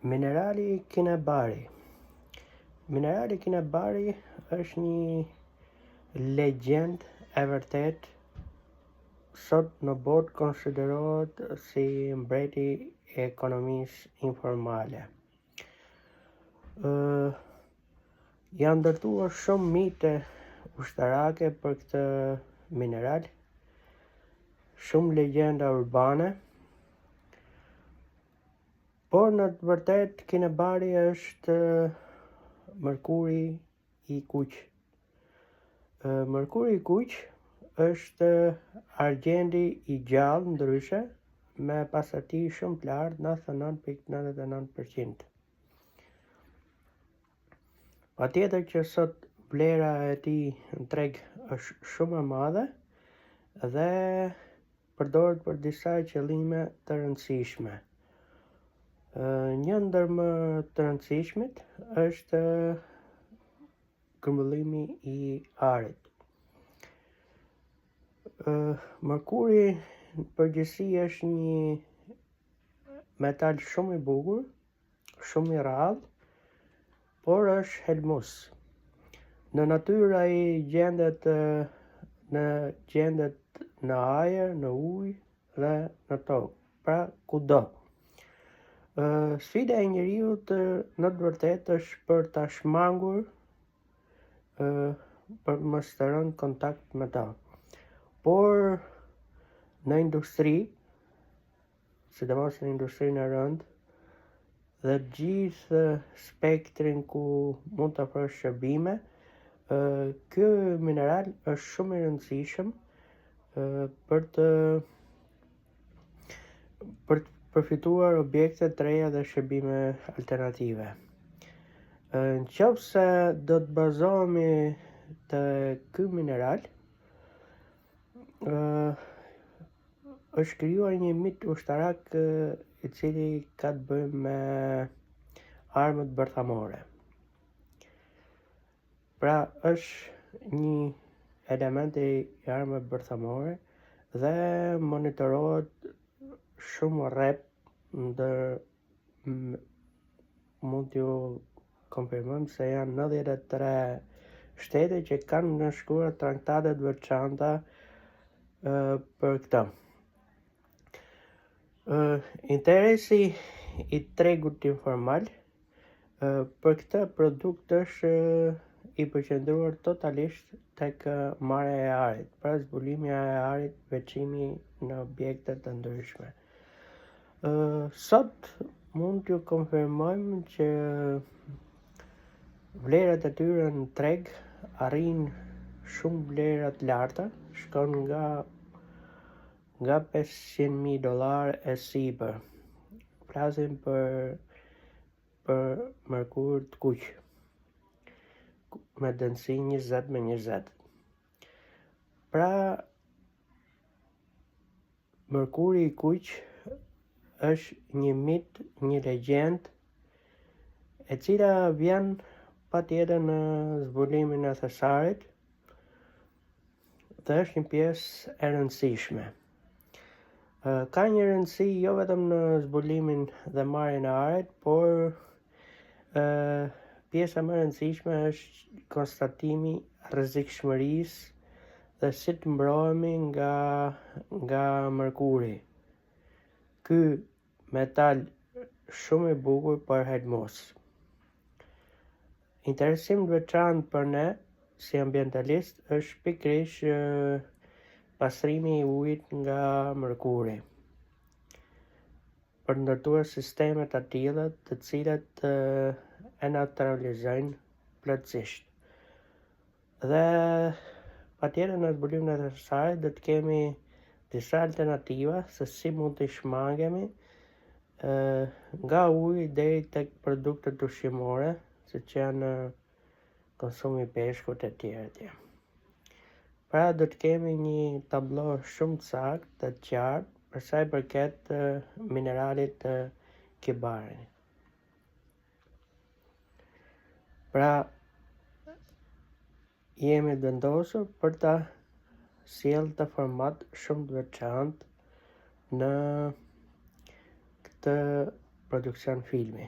Minerali Kinebari. Minerali Kinebari është një legjendë e vërtetë. Sot në botë konsiderohet si mbreti i ekonomisë informale. Ë janë ndërtuar shumë mite ushtarake për këtë mineral, shumë legjenda urbane. Por në të vërtetë kinebari është mërkuri i kuq. Mërkuri i kuq është argjendi i gjallë ndryshe me pastërti shumë të lartë 99.99%. Patjetër që sot vlera e tij në treg është shumë e madhe dhe përdoret për disa qëllime të rëndësishme. Një ndër më të rëndësishmit është grumbullimi i arit. Mërkuri në përgjithësi është një metal shumë i bukur, shumë i rrallë, por është helmues. Në natyrë ai gjendet në gjendet në ajër, në ujë dhe në tokë, pra kudo. Sfida e njeriut në të vërtetë është për ta shmangur për mos të rënë kontakt me ta. Por në industri, sidomos në industrinë e rëndë, dhe gjithë spektrin ku mund të ofrosh shërbime, ky mineral është shumë i rëndësishëm për të për të përfituar objekte të reja dhe shërbime alternative. Në qoftë se do të bazohemi te ky mineral, Është krijuar një mit ushtarak i cili ka të bëjë me armët bërthamore. Pra është një element i armëve bërthamore dhe monitorohet shumë rreptë ndër mund t'ju konfirmojmë se janë 93 shtete që kanë nënshkruar traktate të veçanta për këtë. Interesi i tregut informal për këtë produkt është i përqendruar totalisht tek marrja e arit, pra zbulimi e arit, veçimi në objekte të ndryshme. Sot mund t'ju konfirmojmë që vlerat e tyre në treg arrijnë shumë vlera të larta, shkon nga nga 500.000 dollarë e sipër. Flasim për për mërkur të kuq me dendësi 20 me 20. Pra Mërkuri i kuq është një mit, një legjendë, e cila vjen patjetër në zbulimin e thesarit dhe është një pjesë e rëndësishme. Ka një rëndësi jo vetëm në zbulimin dhe marrjen e arit, por pjesa më e rëndësishme është konstatimi i rrezikshmërisë dhe si të mbrohemi nga nga mërkuri. Ky metal shumë i bukur por helmues. Interesim të veçantë për ne si ambientalist është pikërisht pastrimi i ujit nga mërkuri. Për të ndërtuar sisteme të tilla të cilat e neutralizojnë plotësisht. Dhe patjetër në zbulimin e thesarit do të kemi disa alternativa se si mund të shmangemi nga uji deri tek produktet ushqimore, siç janë konsumi i peshkut e tjerë e tjerë. Pra do të kemi një tablo shumë të saktë dhe të qartë për sa i përket mineralit të kibarit. Pra jemi të vendosur për ta sjellë këtë format shumë të veçantë në këtë produksion filmi.